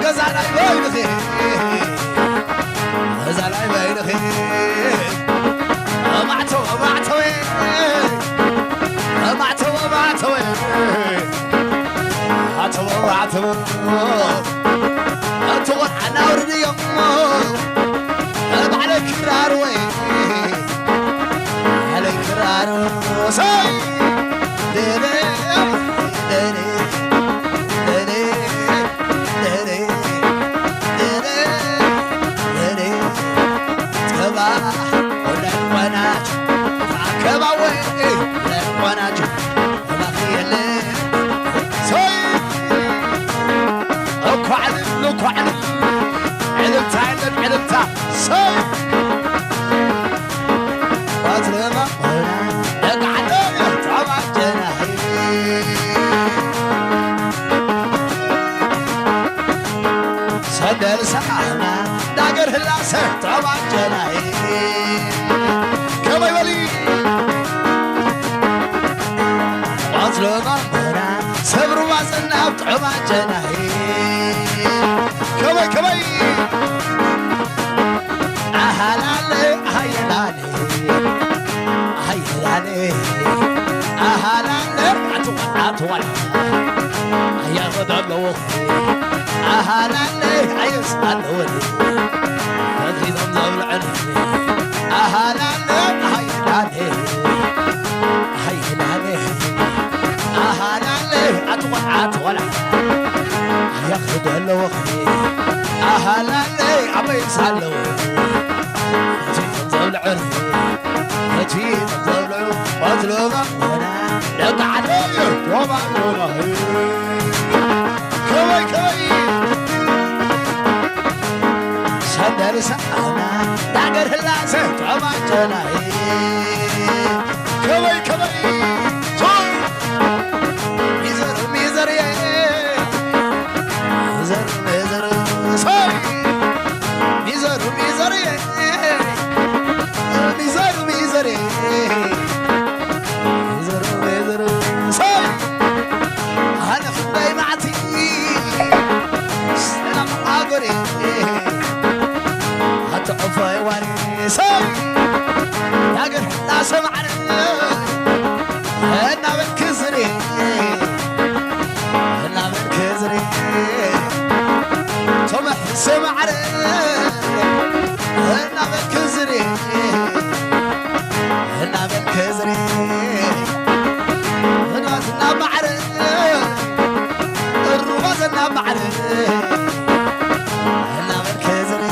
ገዛ ናይ በይንኺ፣ ገዛ ናይ በይንኺ። ማዕተወ፣ ማዕተወ፣ ማዕተወ፣ ማዕተወ፣ ማዕተወ፣ ማዕተወ። እቲ ቆልዓ ናውርድዮ፣ ባዕለይ ክራር ወይ፣ ባዕለይ ክራር። ሰይ! ደሬ፣ ደሬ፣ ደሬ፣ ደሬ፣ ደሬ፣ ደሬ። ጸባሕ ወለድ ቆናጅ፣ ኣከባወይ ወለድ ቆናጅ። እባኺ የለ። ሰይ! እኳዕ ዕልል፣ እኳዕ ዕልል። ዕልልታ የለን፣ ዕልልታ። ሰይ! ባትረማ ሆና፣ ደቂ ዓደይ፣ ጠባጀናይ። ሰንደል ሰዓና፣ ዳገር ህላሰ፣ ጠባጀናይ። ከመይ በሊ? ቆጽሎ ማሞራ፣ ሰብሩ ማዘናብ፣ ጠባጀናይ። ከመይ፣ ከመይ? ኣሃላለ፣ ኣሃየላለ፣ ኣሃየላለ፣ ኣሃላለ፣ ኣትዋ፣ ኣትዋ። ኣያ ኸዳለዎ፣ ኣሃላለ፣ ኣየስ ኣለወ። ፈቲቶም ዘብልዕኒ፣ ኣሃላለ፣ ኣሃየላለ፣ ኣሃየላለ፣ ኣሃላለ፣ ኣትዋ፣ ኣትዋ። ኣያ ኸዳለዎ፣ ኣሃላለ፣ ኣበይስ ኣለወ። ፈቲቶም ዘብልዕኒ፣ ፈቲቶም ዘብልዑ፣ ቆጽሎ ማሞራ፣ ደቂ ዓደይ፣ ሮባ ሮባ። ከመይ፣ ከመይ? ሰንደል ሰዓና፣ ዳገር ህላሰ፣ ጠባጀናይ። ከመይ፣ ከመይ? ሚዘር፣ ሚዘርየ። ሚዘር፣ ሚዘር፣ ሰይ! ሚዘር፣ ሚዘርየ። ሚዘር፣ ሚዘርየ። ሚዘር፣ ሚዘር፣ ሰይ! ኣነ ክንደይ መዓልቲ ሰላም ሃገሬ ኣትዕፎ ዋሪ ሰይ ሃገር እናሰማዕረ እናበልክ ዝሬ እናበልክ ዝሬ ቶመ ሰማዕረ እናበልክ ዝሬ እናበልክ ዝሬ እናትና ማዕረ ሩባ ዘናብ ማዕረ እናበልክ ዝሬ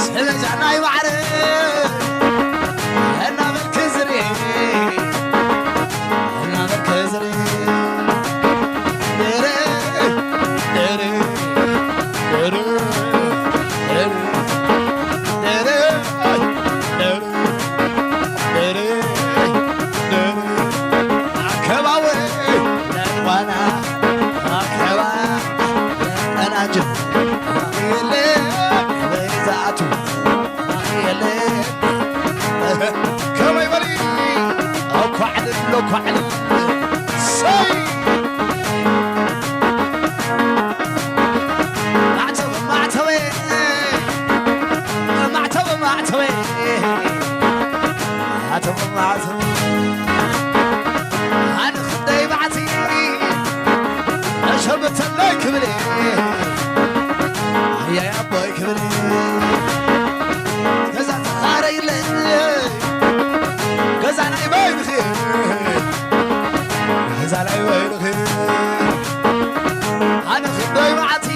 ስበጃ ናይ ማዕረ እናበልክ ዝሬ እናበልክ ዝሬ ደረ ደረ ደረ ደረ ደረ ደረ ደረ ኣከባወ ነባና ኣከባ ኣናጅ የለ በይዛቱ የለ ከመይ በሊ ኣኳዕልል ኣኳዕልል ሰይ ማዕተብ ማዕተበ ማዕተብ ማዕተበ ማዕተብ ማዕተብ ኣነ ክንደይ መዓልቲ ኣሸበተለይ ክብል ኣያይ ኣቦይ ክብል ገዛ ተኻረይለ ገዛ ናይ በይንኺ ገዛ ናይ በይንኺ ኣነ ክንደይ መዓልቲ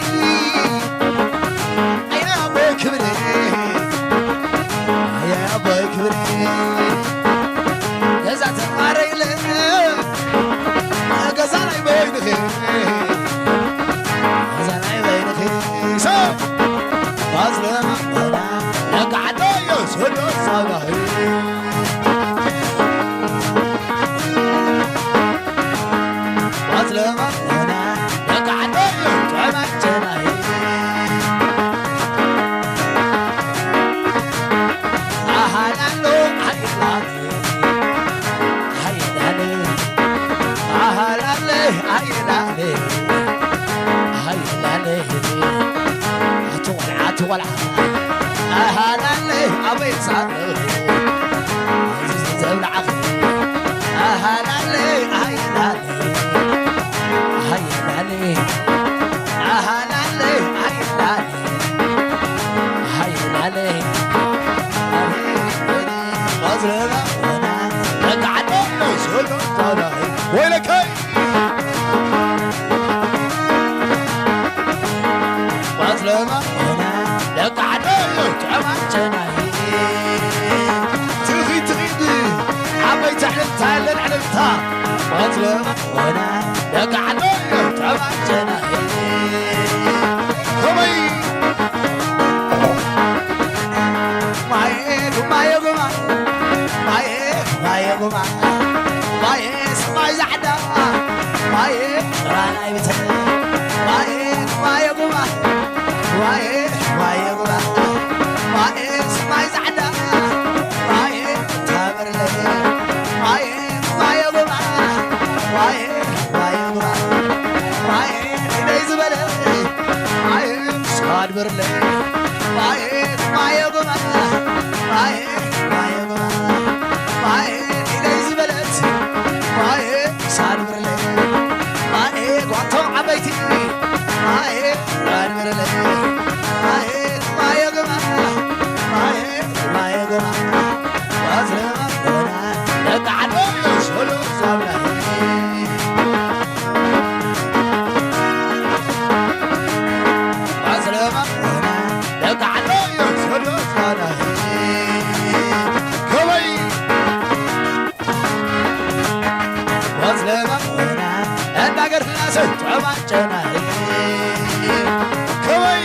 ኣያይ ኣቦይ ክብል ኣያይ ኣቦይ ክብል ገዛ ተማረይለ ገዛ ናይ በይንኺ ገዛ ናይ በይንኺ ሰብ ባዝለማ ነጋዕዶ የስዶ ሰባይ ባዝለማ ነጋዕዶ የጠናጨናይ ኣሃላሎ ኣይላለ ኣይላለ ኣሃላለ ኣይላለ ኣይላለ ቆልዓ ኣሃላለ ኣበይ ሳብ ዘብላዓኽ ኣሃላለ ኣይላለ ሃይላለ ኣሃላለ ኣይላለ ሃይላለ ወይለከይ ባዝለማ ሆና ደቂ ዓደይ ተባጨናይ ትኺድ ትኺድ ዓበይቲ ዕልልታ የለን ዕልልታ ባዝለማ ሆና ደቂ ዓደይ ተባጨናይ ከመይ ማየ ጉማየ ጉማ ማየ ጉማየ ጉማ ማየ ሰማይ ዛዕዳ ማየ ራናይ ብተ ማየ ጉማየ ጉማ ማየ ማየ ጉማ ማየ ሰማይ ዛዕዳ ማየ ታበርለ ማየ ጉማየ ጉማ ማየ ማየ ጉማ ማየ ኢደይ ዝበለ ማየ ሳድበርለ ማየ ማየ ጉማ ማየ ማየ ጉማ ማየ ኢደይ ዝበለት ማየ ሳድበርለ ማየ ጓቶም ዓበይቲ ማየ ሳድበርለ ማየ ማየ ጉማ ማየ ማየ ጉማ ባዝለማ ጎና ደቂ ዓደይ ሸሎ ዛብላ ባዝለማ ጎና ደቂ ዓደይ ሸሎ ዛብላ ከመይ ባዝለማ ጎና እንዳገርና ሰ ተባጨናይ ከመይ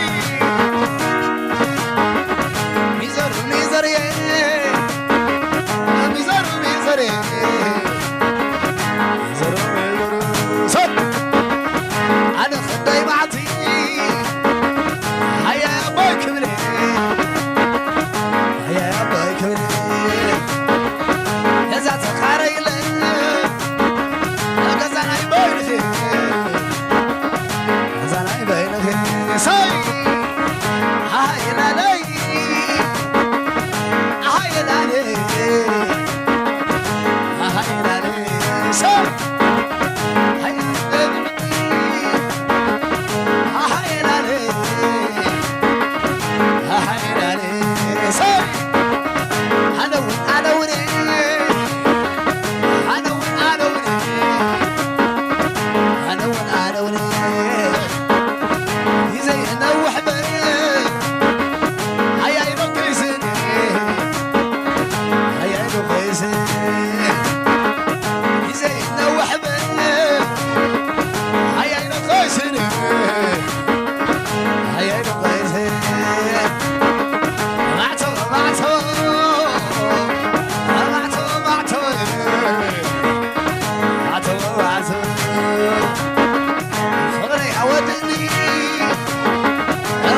ሚዘር ሚዘርየ ሚዘር ሚዘርየ ሚዘር ሚዘር ሰብ ኣነ ክንደይ መዓልቲ ሃየ ኣቦይ ክብለ ሃየ ኣቦይ ክብለ ነዛ ተኻረይለ ገዛናይ በይንኺ ገዛናይ በይንኺ ሳይ ሃይላለይ ሃይላለ ሃይላለ ሳይ ሃይላለ ሃይላለ ሳይ ኣነውን ኣነውን ኣነውን ኣነውን ኣነውን ኣነውን ይዘይ ነውሕ በል ሃያይ ዶ ክሪስን ሃያይ ዶ ክሪስን ይዘይ ነውሕ በል ሃያይ ዶ ክሪስን ሃያይ ዶ ክሪስን ማዕቶ ማዕቶ ማዕቶ ማዕቶ ማዕቶ ማዕቶ ፍቕረይ ኣወድእኒ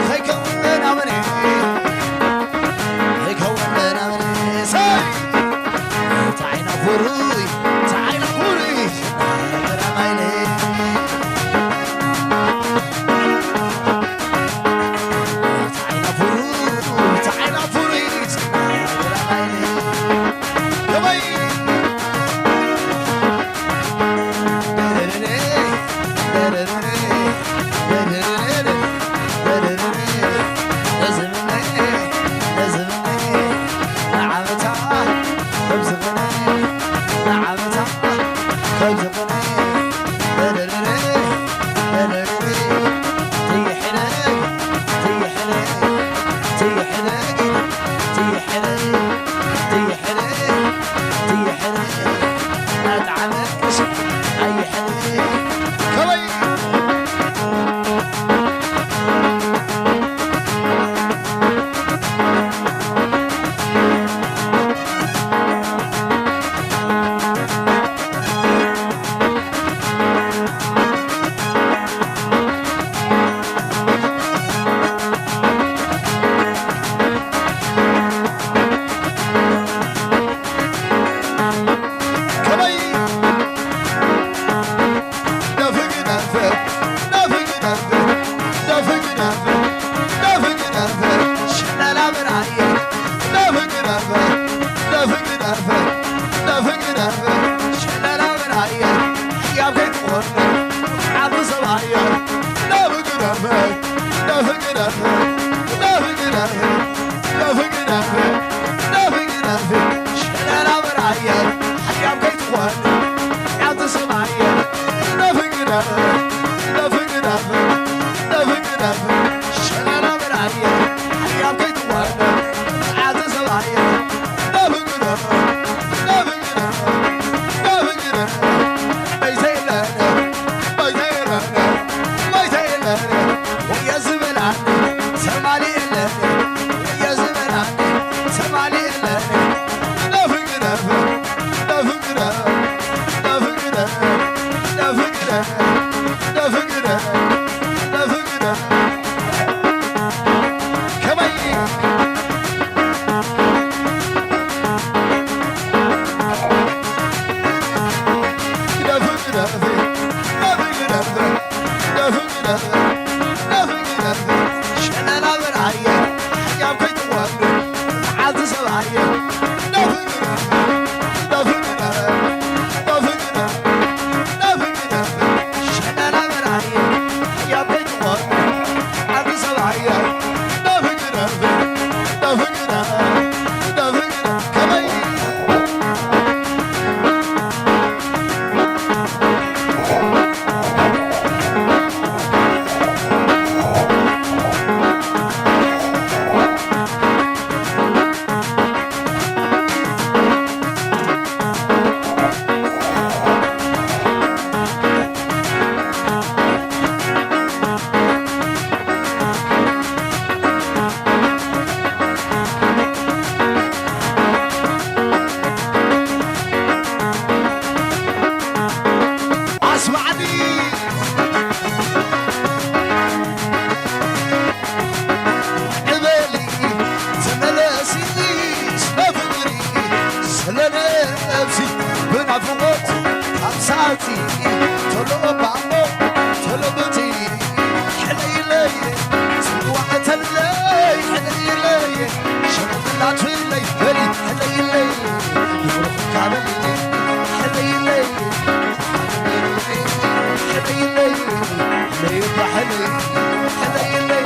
ከይከውን ኣመነ ከይከውን ኣመነ ሳይ ታዓይና ፍሩይ ታዓይና ፍሩይ ረማይነ ታዓይና ፍሩይ ታዓይና ፍሩይ ረማይነ ከመይ ሸለላ በራየ ሓያም ከይትኾን ዓቲ ሰማየ ሸለላ በራየ ሓያም ከይትኾን ዓቲ ሰማየ ኣስማዕኒ ዕበሊ ተመለሲ ስለ ፍቕሪ ስለ ነብሲ ብናፍቖት ካብ ሳቲ ቶሎ ባሞ ቶሎ ብቲ ሕለይለይ ጽዋዕተለይ ሕለይለይ ሸመላትለይ በሊ ሕለይለይ ይብርኽካ በሊ ሕለይለይ ሕለይለይ ሕለይለይ ሕለይለይ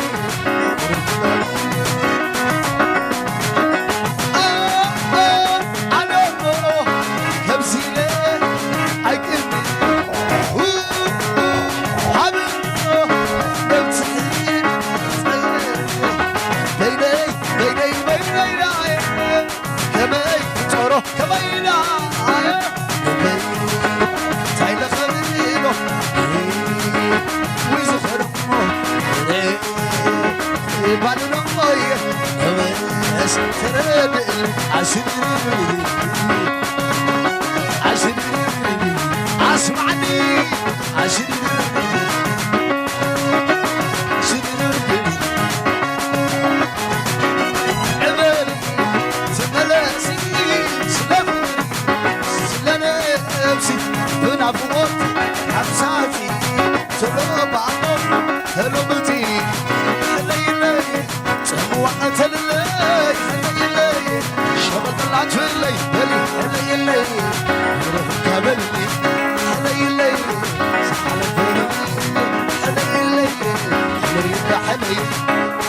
ኣስማዕኒ ኣሽድርብኒ ሽድርብኒ ዕበሊ ተመለሲ ስለ ፍቕሪ ስለ ነብሲ ብናፍቖት ሓሳሲ ተለባሞ ተሎምቲ ሕለይለይ ጽዋዕ ተልለይ ሕለይለይ ሸበጥላት ፍለይ በሊ ሕለይለይ ርኽካ በሊ ሕለይለይ ዝሓለፈ ሕለይለይ ሕለይዳ ሕለይ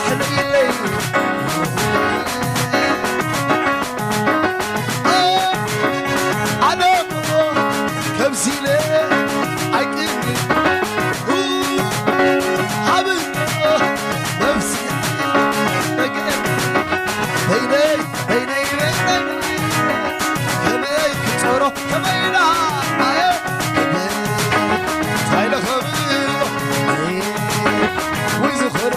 ሕለይለይ ኣነ እሞ ከምዚለ ኣይቅኒ ሃብኖ ነብሲ በይነይ በይነይ በይነይ ከመይ ክጸሮ ከመይና ኣየ እንታይ ለኸብሎ ወይ ዝኾኖ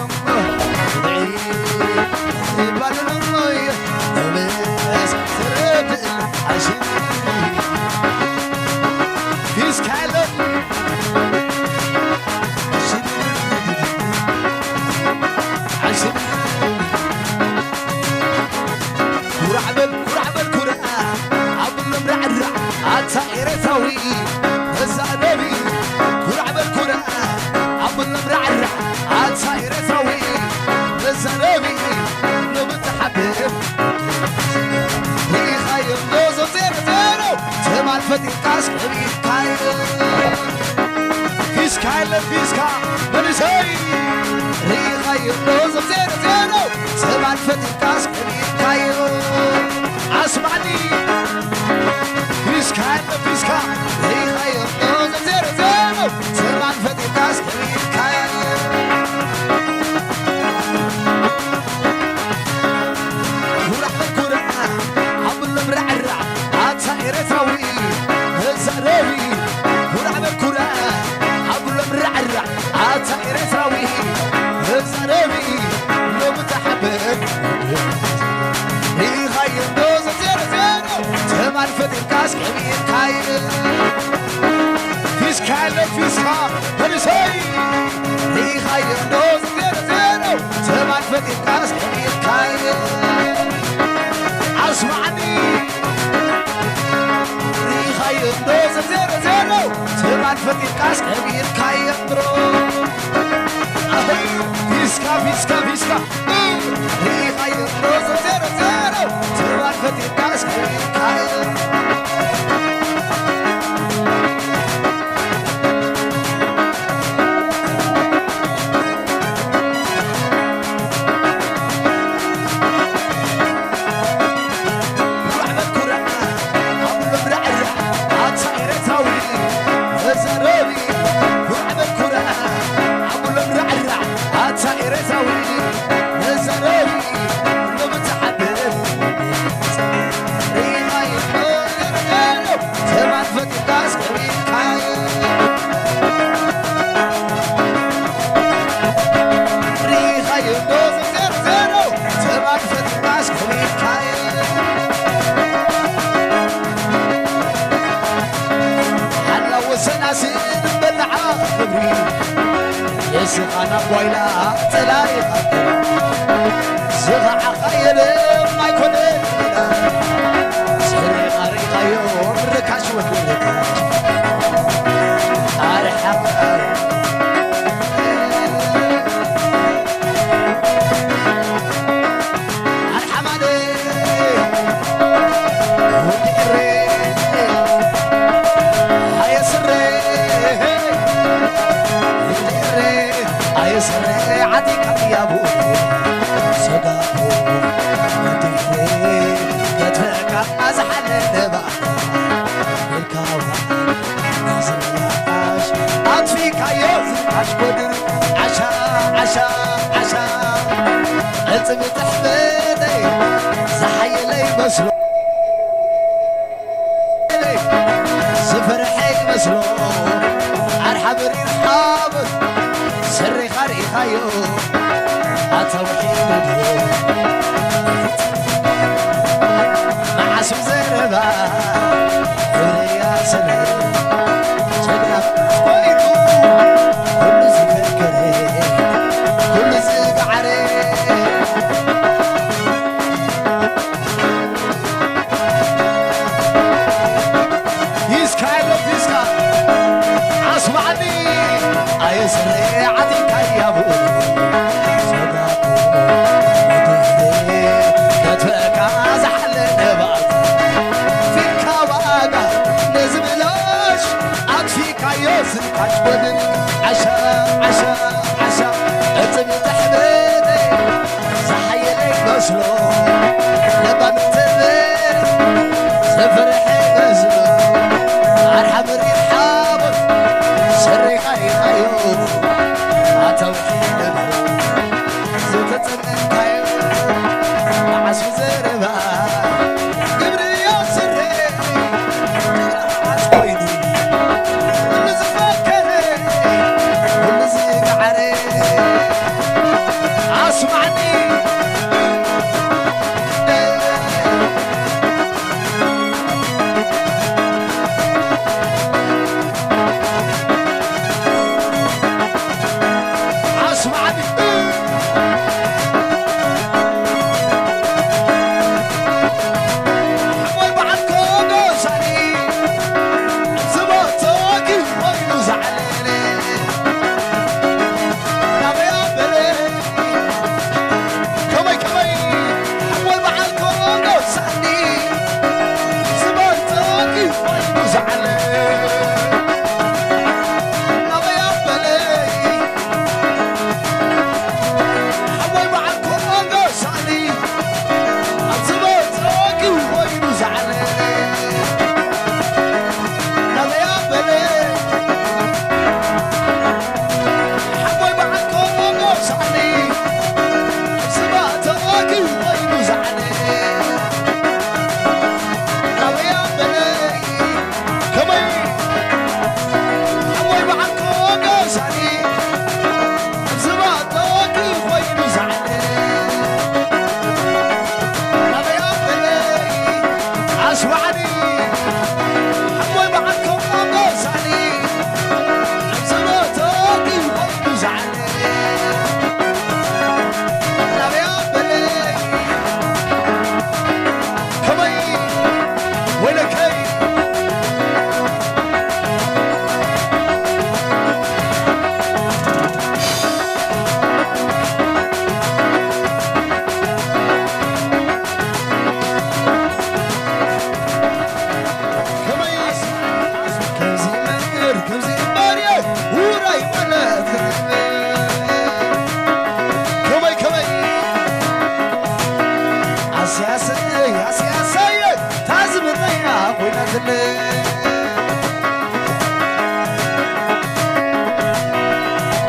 ዜሮ ዜሮ፣ ሰባን ፈጢርካስ ከቢርካዮ። ኣስማኒ ፊስካ፣ ፊስካ ሪኻዮ ዜሮ ዜሮ፣ ሰባን ፈጢርካስ ከቢርካዮ። ኩራዕ በል ኩራዕ፣ ኣቡሎም ራዕራዕ፣ ኣታ ኤረትራዊ ተዛረቢ። ኩራዕ በል ኩራዕ፣ ኣቡሎም ራዕራዕ፣ ኣታ ኤረትራዊ ተዛረቢ። ሎሚ ተሓበን ሪኢኻዮ እንዶ ዜሮ ዜሮ፣ ተማን ፈጢርካስ ከቢርካዮ። ፊስካ ኣሎ ፊስካ፣ መንእሰይ ሪኢኻዮ እንዶ ዜሮ ዜሮ፣ ተማን ፈጢርካስ ከቢርካዮ። ኣስማዕኒ ሪኢኻዮ እንዶ ዜሮ ዜሮ፣ ትማል ፈጢርካስ ከቢርካዮ እምሮ። ኣይ፣ ፊስካ፣ ፊስካ፣ ፊስካ። ሪኢኻዮ እንዶ ዜሮ ዜሮ፣ ትማል ፈጢርካስ ከቢርካዮ። ኩራዕ በል ኩራዕ፣ ኣቡሎም ራዕራዕ፣ ኣታ ኤረትራዊ ተዛረቢ። ኩራዕ በል ኩራዕ፣ ኣቡሎም ራዕራዕ፣ ኣታ ኤረትራዊ ተዛረቢ። ሎሚ ተሓበን ሪኢኻዮ፣ ተማን ፈጢርካስ ከቢርካዮ። ሪኢኻዮ ዶ ዜሮ ዜሮ፣ ተማን ፈጢርካስ ከቢርካዮ። ሓላው ወሰናስን በላዓ ክብሪ፣ ንስኻ ናብ ጓይላ ጸላኢኻ ዝኸዓኻ የለም ኣይኮነን ኢላ። ሰሪቓ ርኢኻዮም ርካሽ ወዲ ርካሽ። ኣርሓቕ ኣርሓማለ ወዲ ኤሬ፣ ኣየ ስረ፣ ወዲ ኤሬ፣ ኣየ ስረ፣ ዓጢቃ ያቡ፣ ሰጋቡ፣ ወዲ ኤሬ፣ ገትረካ ኣዝሓለ ነባ፣ ኢልካ ዋ፣ ዝናሽ፣ ኣጥፊካዮ ዝናሽ ጎድር፣ ዓሻ፣ ዓሻ፣ ዓሻ፣ ዕጽሚ ትሕበለይ፣ ዝሓየለይ መስሎ። ዝፈርሐ ይመስሎ ኣርሓ መሪር ሓመድ ሰሪኻ ርኢኻዮ ኣታ ውሒድ ድዮ መዓስ ብዘረባ ክብርያ ስረ ጀግና ኮይኑ ኩሉ ዝፈከረ ኩሉ ዝገዓረ ሂስካ የለ ሂስካ ኣስማዕኒ ኣየ ስረ ዓጢንካ ያቡ ሰጋቡ ወድህደ ገትበካ ዝሓለ ነባብ ፊልካ ዋጋ ነዚ ብላሽ ኣጥፊካዮ ዝንካሽ ወድን ዓሻ ዓሻ ዓሻ እፅቢ ተሕበነ ዝሓየለ ይመስሎ ለባም ትብል ዝፍርሐ ይመስሎ ኣርሓ መሪር ሓቦት ሰሪኻ ኢኻዮ ኣተውሒደሎ ዝተጸመንካዮ መዓስ ብዘረባ ግብሪ ኣስረ ጀግና መዓስ ኮይኑ ኩሉ ዝፈከረ ኩሉ ዝገዓረ ኣስማዕኒ ኣስማዕኒ ሓወይ በዓል ኮጎሳኒ ዝሞቶኪ ኮይኑ ዝዓለለ ናበይ ኣበለ ከመይ ከመይ ሓወይ በዓል ኮጎሳኒ ዝሞቶኪ ኮይኑ ዝዓለለ ናበይ ኣበለ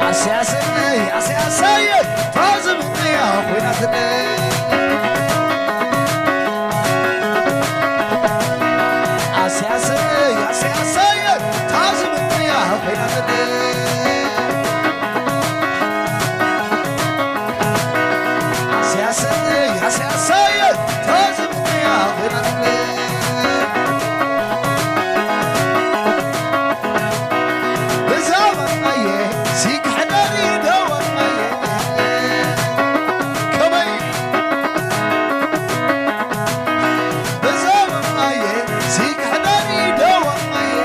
ኣሰይ ኣሰይ ኣሰይ ኣሰይ ታዝብያ ኮይናትለ ኣሰይ ኣሰይ ኣሰይ ኣሰይ ታዝብያ ኮይናትለ ኣሰይ ኣሰይ ኣሰይ ኣሰይ ታዝብያ ኮይናትለ ብዛወማየ ሲክሕደሪ ደወማየ ከመይ ብዛወማየ ሲክሕደሪ ደወማየ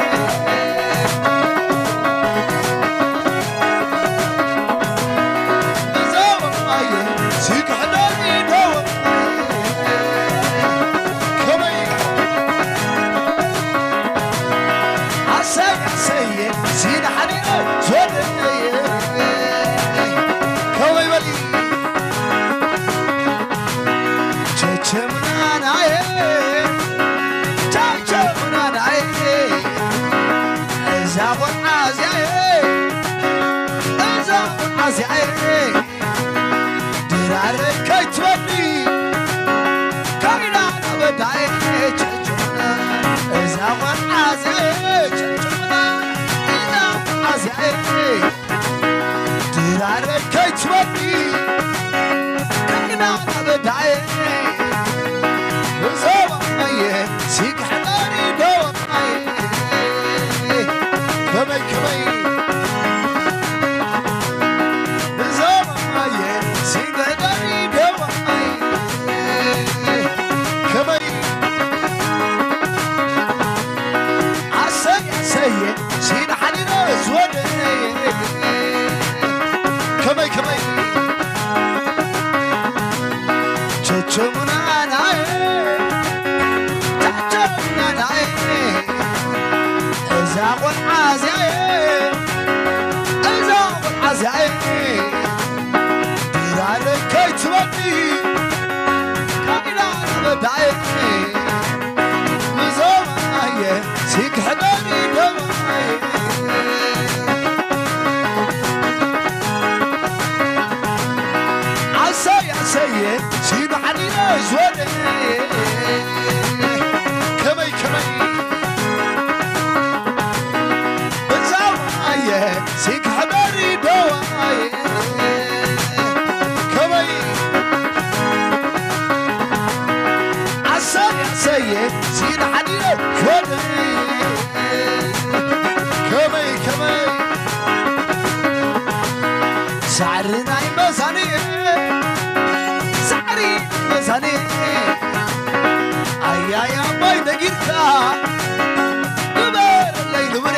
ብዛወማየ ሲክሕደሪ ደወማየ ከመይ ኣሰይ ኣሰየ ሲና ሓዲነ ዝወደየ ከመይ በሊ ቸቸምናናየ ቸቸምናናየ እዛ ቆልዓ እዚኣየ እዛ ቆልዓ እዚኣየ ድራረ ከይትበኒ ከይዳ ናበዳየ ቸቸምና እዛ ቆልዓ እዚኣየ ቸቸምና እዛ ቆልዓ እዚኣየ ድራረ ከይትበኒ ከይዳ ናበዳየ ብዛወማየ ሲክሕዳሪ ደወማየ ከመይ ከመይ ብዛወማየ ሲክሕዳሪ ደወማየ ከመይ ኣሰይ ኣሰየ ሲና ሓዲነ ዝወደየ ከመይ ከመይ ቸቸሙናናየ ቸቸሙናናየ እዛ ቆልዓ እዚኣየ እዛ ቆልዓ እዚኣየ ድራረ ከይትበኒ ካይዳ ናበዳየ ብዞማየ ሲክሕደኒ ደማየ ኣሰይ ኣሰየ ሲዱ ሓዲነ ዝወደየ ከመይ ከመይ ብዛማየ ሲክሕደኒ ደማየ ከመይ ኣሰይ ኣሰየ ሲዱ ሓዲነ ዝወደየ ከመይ ከመይ ሳዕሪ ናይ መዛንየ ሳዕሪ ናይ መዛንየ ኣያይ ኣባይ ነጊርካ ግበረለይ ንብረ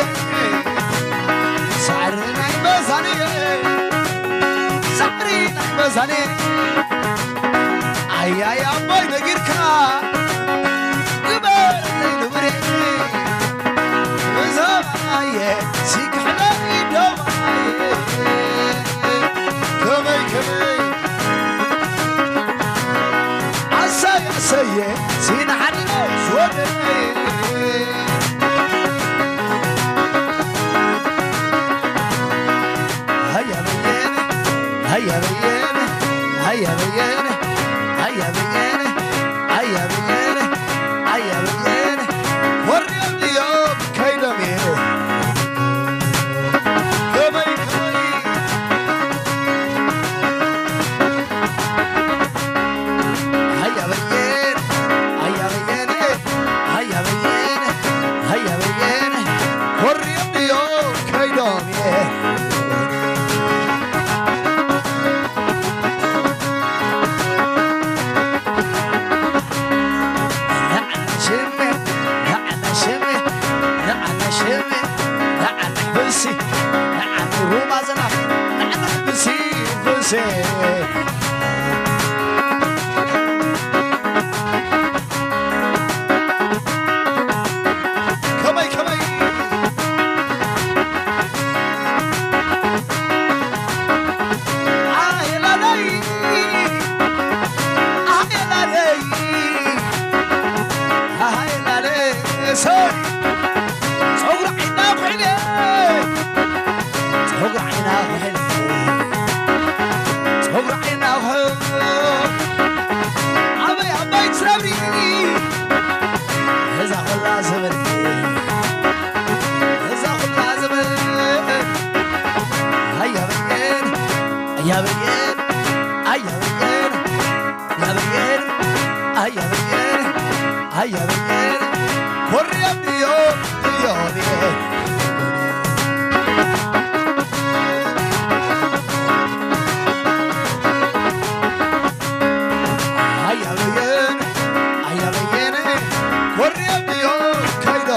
ሳዕሪ ናይ መዛንየ ሳዕሪ ናይ መዛንየ ኣያይ ኣባይ ነጊርካ ግበረለይ ንብረ ብዛማየ ሲክሕለኒ ደማየ ከመይ ከመይ ኣሰይ ኣሰየ ሲናሓድነ ዝወደየ ሃያ በየነ ሃያ በየነ ሃያ በየነ ሃያ በየነ ሃያ በየነ ሃያ በየነ ወርዮም ድዮም ከይዶም እዩ ከመይ ከመይ ሃያ በየነ ሃያ በየነ ሃያ በየነ ሃያ በየነ ወርዮም ድዮም ከይዶም እየ ከመይ ከመይ ኣየላለይ ኣየላለይ ኣየላለይ ሰይ! ጸጉሪ ዓይና ኩሕለ! ጸጉሪ ዓይና ኩሕለ! ጸጉሪ ዓይና ኩሕለ! ኣበይ ኣባይ ትነብሪ? እዛ ኩላ ዘመን፣ እዛ ኩላ ዘመን፣ ኣያበየን፣ ኣያበየን፣ ኣያበየን፣ ኣያበየን፣ ኣያበየን፣ ኣያበየን፣ ኮርዮም ድዮ፣ ድዮ፣ ድዮ። ኣያበየን፣ ኣያበየን፣ ኮርዮም ድዮ፣ ከይዶ።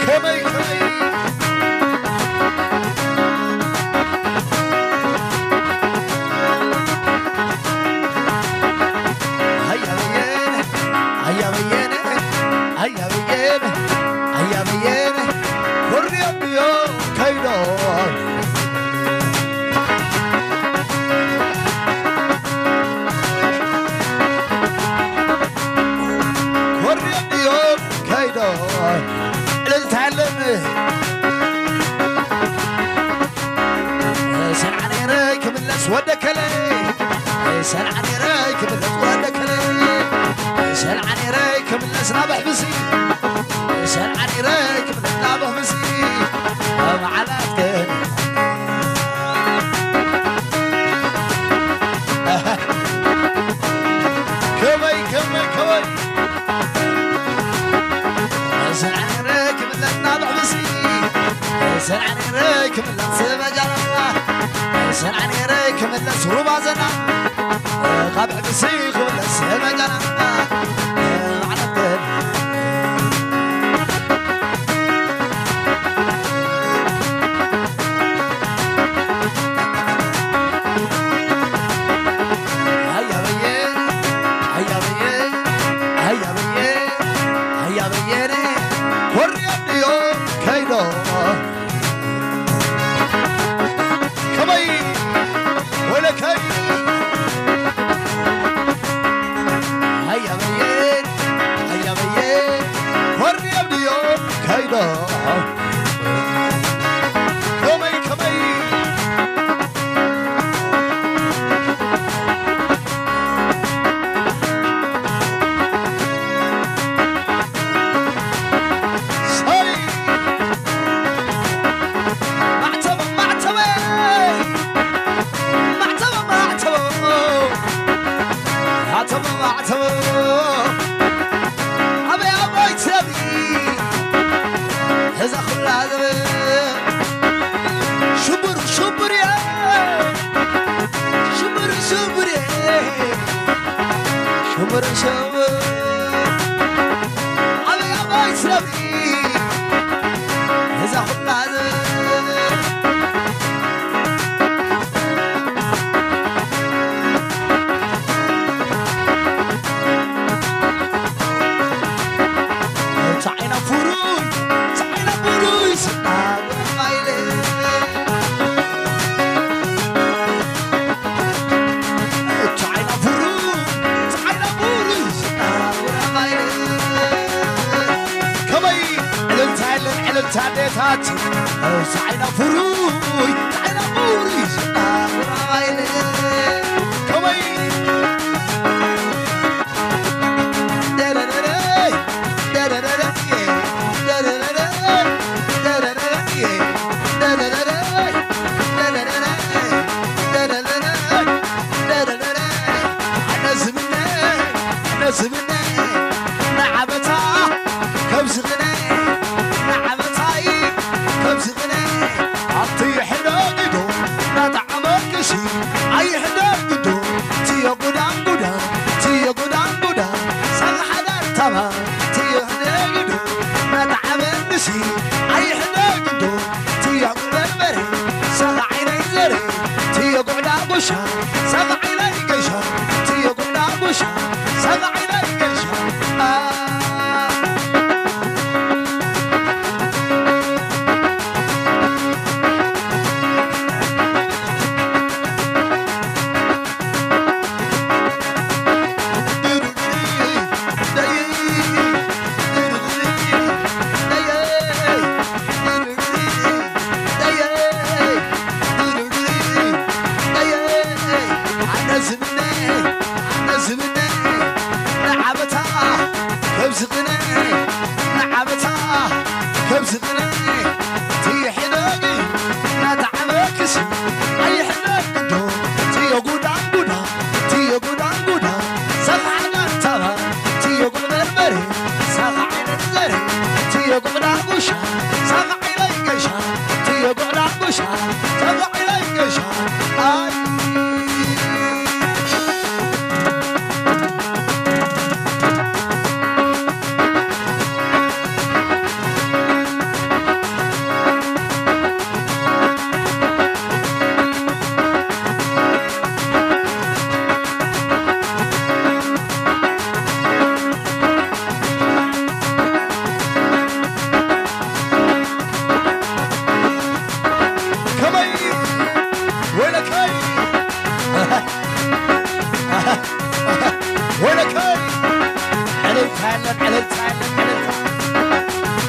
ከመይ ከመይ ኣያበየነ ኣያበየነ ኣያበየነ ኣያበየነ ኮርዮ ድዮ ከይዶ ኮርዮ ድዮ ከይዶ እልልታ የለን። ሰንዓ ነይረ ክምለስ ወደከለ ሰንዓ ነይረ ክምለስ ወደከለ ሰንዓ ነይረ ክምለስ ናብ ኣሕምሲ ሰንዓ ነይረ ክምለስ ናብ ኣሕምሲ መዓላትከ ከመይ ከመይ ከመይ ሰንዓ ነይረ ክምለስ ናብ ኣሕምሲ ሰንዓ ነይረ ክምለስ መጃና ሰንዓ ነይረ ክምለስ ሩባ ዘና ካብ ሕድሲ ክብለስ መጃና ማዕለተን ኣያበየ ኣያበየ ኣያበየ ኣያበየነ ኮርዮ ድዮ ከይዶ ከመይ ወለከይ ኣያበየ ኣያበየ ኮርዮ ድዮ ከይዶ ከመይ ከመይ ሰይ ማዕተበ ማዕተበ ማዕተበ ማዕተበ ማዕተበ ማዕተበ ኣበይ ኣበይ ትነብሪ እዛ ኩላ ዘበን ሽቡር ሽቡር እየ ሽቡር ሽቡር እየ ሽቡር ሽቡር ኣበይ ኣበይ ትነብሪ እዛ ኩላ ዘበን ቻይና ፍሩይ ቻይና ፍሩይ ስናጉራማይለ ቻይና ፍሩይ ቻይና ፍሩይ ስናጉራማይለ ከመይ ዕልልታ የለን ዕልልታ ኣዴታት ቻይና ፍሩይ ቻይና ፍሩይ ስናጉራማይለ ከመይ ዝብነ ንዓበታ ከምዚ ቅነ ንዓበታይ ከምዚ ቅነ ኣቲ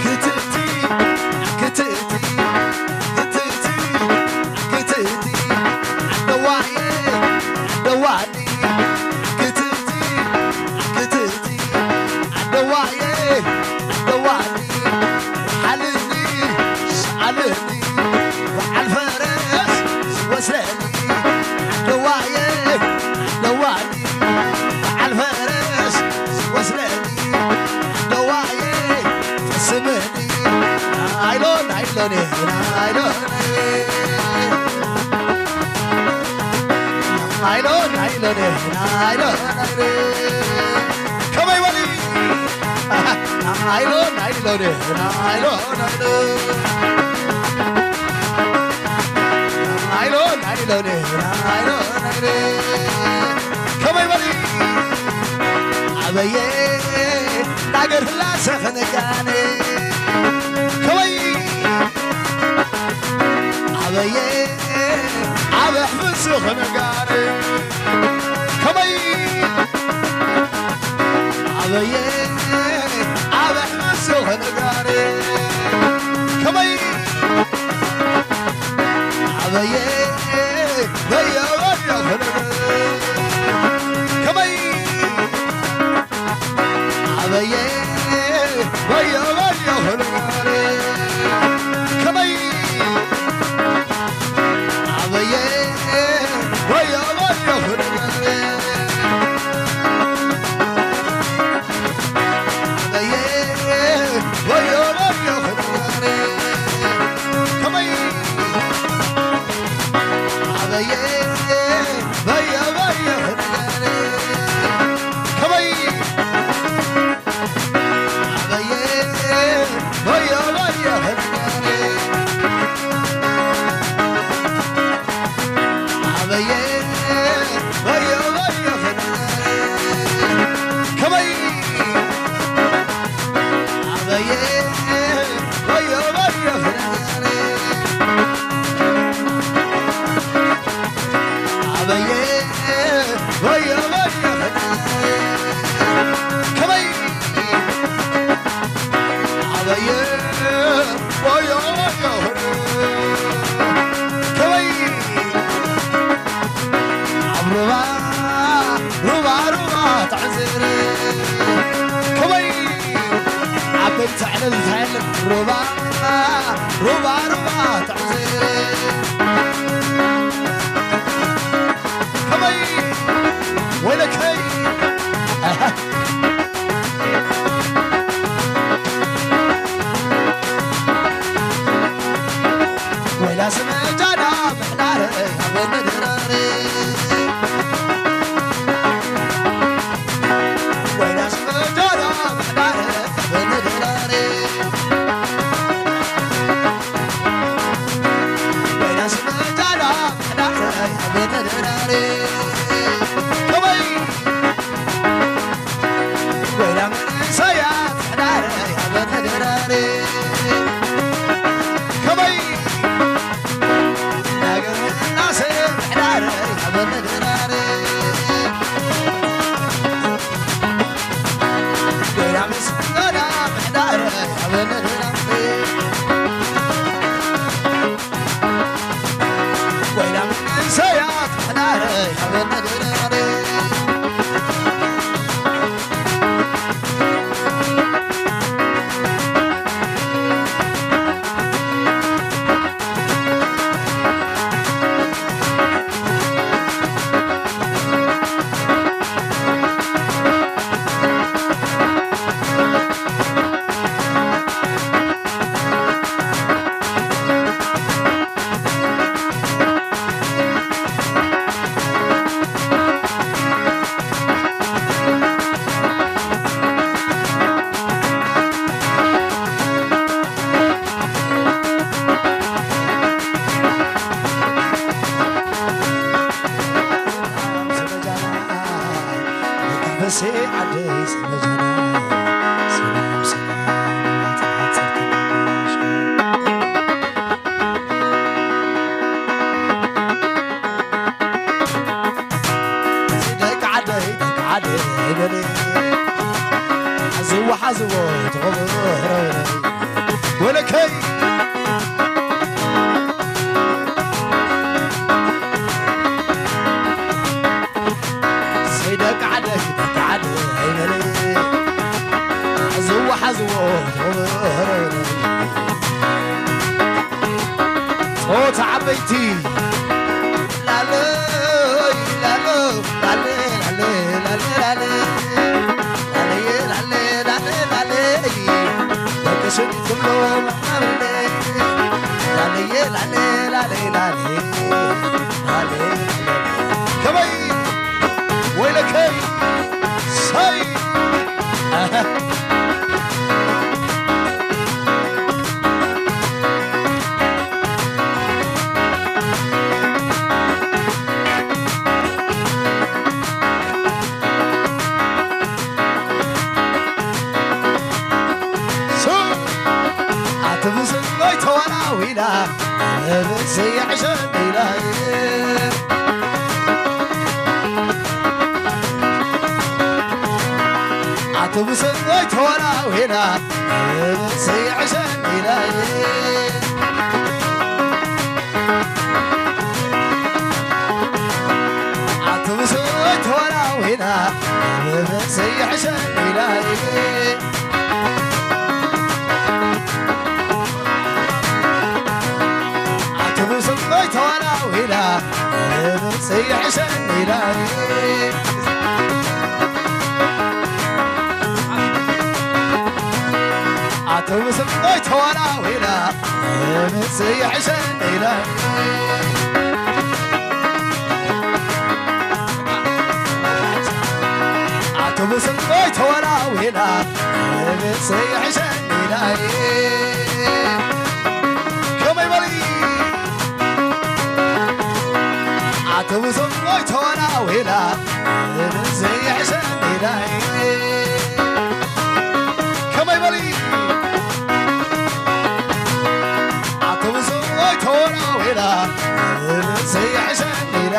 ክትእቲ፣ ክትእቲ፣ ክትእቲ፣ ክትእቲ፣ ዓደዋየ፣ ዓደዋኒ፣ ክትእቲ፣ ክትእቲ፣ ዓደዋየ፣ ዓደዋኒ፣ ሓልኒ፣ ሰኣልኒ፣ በዓል ፈረስ ዝወስደኒ፣ ዓደዋየ፣ ዓደዋኒ፣ በዓል ፈረስ ዝወስደኒ፣ ዓደዋየ፣ ትስምኒ፣ ናይሎን፣ ናይሎን፣ ናይሎን፣ ናይሎን፣ ናይሎን፣ ናይሎን፣ ከመይ በሊ? ናይሎን፣ ናይሎን፣ ናይሎን፣ ናይሎን፣ ናይሎን፣ ናይሎን፣ ናይሎን፣ ከመይ በሊ? ኣበየ ናገር ህላሰ ክንጋነ ከመይ ኣበየ ኣበሕ ፍስኽ ነጋሪ ከመይ ኣበየ ኣበሕ ፍስኽ ነጋሪ ከመይ ኣበየ በየ በየ ከመይ ኣበየ ወዮ ወዮ ከመይ ኣበየ ወዮ ወዮ ኣበየ ወዮ ወዮ ከመይ ኣበየ በየ በየ ከመይ ኣበየ በየ በየ ከመይ ኣበየ በየ በየ ከመይ ኣበየ በየ በየ ኣበየ በየ በየ ከመይ ኣበየ በየ በየ ከመይ ኣብ ሩባ ሩባ ሩባ ትዕዝር ከመይ ዓበይቲ ዕልልታ የለን ሩባ ሩባ ሩባ ትዕዝር ከመይ ወይለከይ ወይላ ስመጃና ምሕዳረ ኣብ ምድራረ ወይላ ስመጃና ምሕዳረ ኣብ ምድራረ ወይላ ስመጃና ምሕዳረ ኣብ ምድራረ ከመይ ወይላ መንእሰያት ምሕዳረ ኣብ ምድራረ ከመይ ናገር ህላሰ ምሕዳረ ኣብ ምድራረ ወይላ ምስጋና ምሕዳረ ኣብ ምድራረ ወይላ መንእሰያት ምሕዳረ ኣብ ምድራረ በሴ ዓደይ ስመ ጀና ሰላም ሰላም ደቂ ዓደይ ደቂ ዓደይ በለ ኣዚ ዝወሓዝዎ ትቕብሮ ወለከይ ሰይ ደቂ ዓደ ደቂ ዓደ ኣይበለ ዝወሓዝዎ ትቕብሮ ጾታ ዓበይቲ ላለ ላለ ላለ ላለ ላለ ላለ ላለ ላለ ላለ ላለ ደቂ ስኒ ትብሎ መቃብለ ላለ ላለ ላለ ላለ ላለ ከመይ ወይለከይ ሳይ ኣቲ ብስንጎይ ተወላዊላ ብስይ ሕሸት ኢላ ኣቲ ብስንጎይ ተወላዊላ ብስይ ሕሸት ኢላ ኣቲ ብስንጎይ ተወላዊላ ብስይ ሕሸት ኢላ ኣቲ ብስንጎይ ተወላዊላ ብስይ ሕሸት ኢላ ኣቲ ብስንጎይ ተወላዊላ ብስይ ሕሸት ኢላ ኣቲ ብስንጎይ ተወላዊላ ብስይ ሕሸት ኢላ ከመይ በሊ ኣቲ ብስንጎይ ተወላዊላ ብስይ ሕሸት ኢላ ከመይ በሊ ኣቲ ብስንጎይ ተወላዊላ ብስይ ሕሸት ኢላ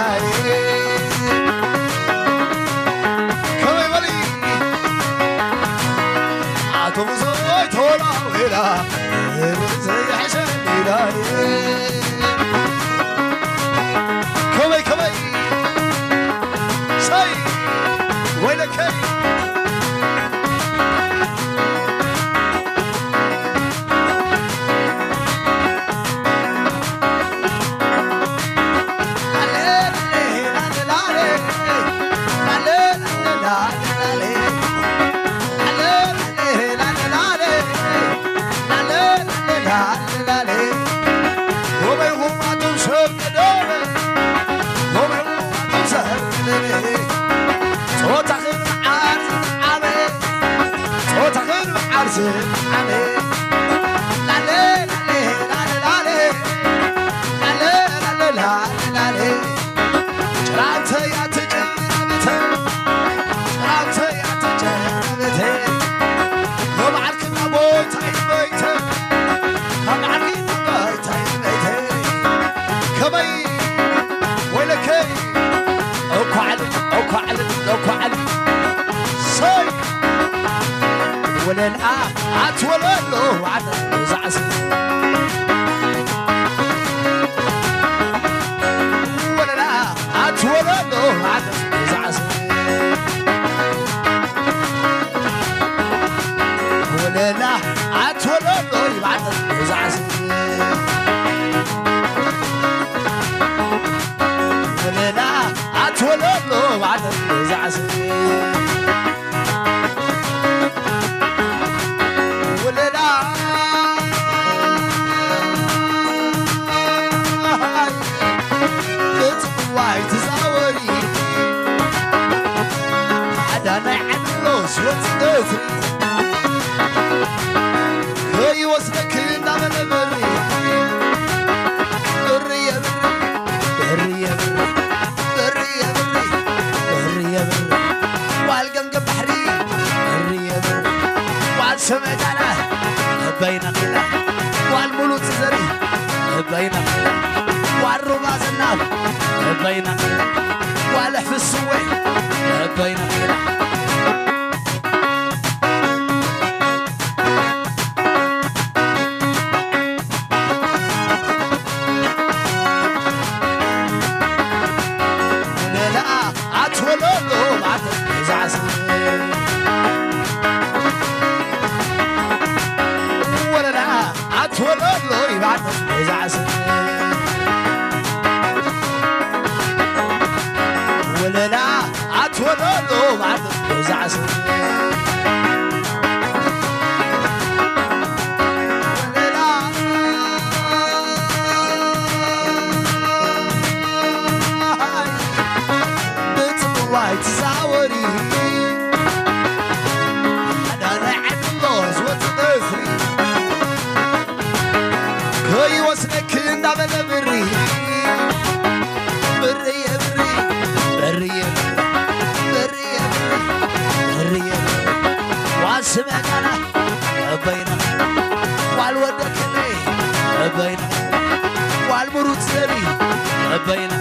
ከመይ በሊ ኣቲ ብስንጎይ ተወላዊላ ብስይ ሕሸት ኢላ ከመይ ከመይ ሰይ ወይለከይ ጾታኽን ዓርዚ ዓበ ጾታኽን ዓርዚ ዓበ ላለ ላለ ላለ ላለ ላለ ላለ ላለ ላለ ጭራምተይ ኣትጨረምተ ጭራምተይ ኣትጨረምተ ሎማዓልክና ቦይታይ በይተ ካብ ዓርኪ ቦይታይ በይተ ከመይ ወይለከይ እኳ ዓሊ እኳ ዓሊ እኳ ዓሊ ሰይ ወለላ ኣትወለሎ ዓለ ዛዕስ ወለላ ኣትወለሎ ዓለ ዛዕስ ወለላ ኣትወለሎ ይባዕል ዛዕስ ወለላ ኣትወለሎ ባዕል ዛዕስ ወለላ እጽዋይ ትዛወሪ ኣዳናይ ዓድሎ ስወጽ ነፍሪ ከይወስደኪ እንዳበለ በሪ በሪ የብሪ በሪ የብሪ በሪ የብሪ በሪ የብሪ ጓል ገምገም ባሕሪ በሪ የብሪ ጓል ሰመዳላ በይነኺላ ጓል ሙሉፅ ዘሪ በይነኺላ ጓል ሩባ ዘናብ በይነኺላ ጓል ሕፍስወይ በይነኺላ ዓመት በዛዕ ስም ወለላ ኣትወለሎ ዓመት በዛዕ ስም ወለላ ብጽዋይ ትዛወሪ ኣዳናይ ዕድሎ ዝወጽእ እፍሪ ከይወስደኪ እንዳበለ ብሪ ብሪ ብሪ ብሪ ብሪ ብሪ ብሪ ዋስበጋና በይና ዋል ወደክኔ በይና ዋል ምሩጽ ዘሪ በይና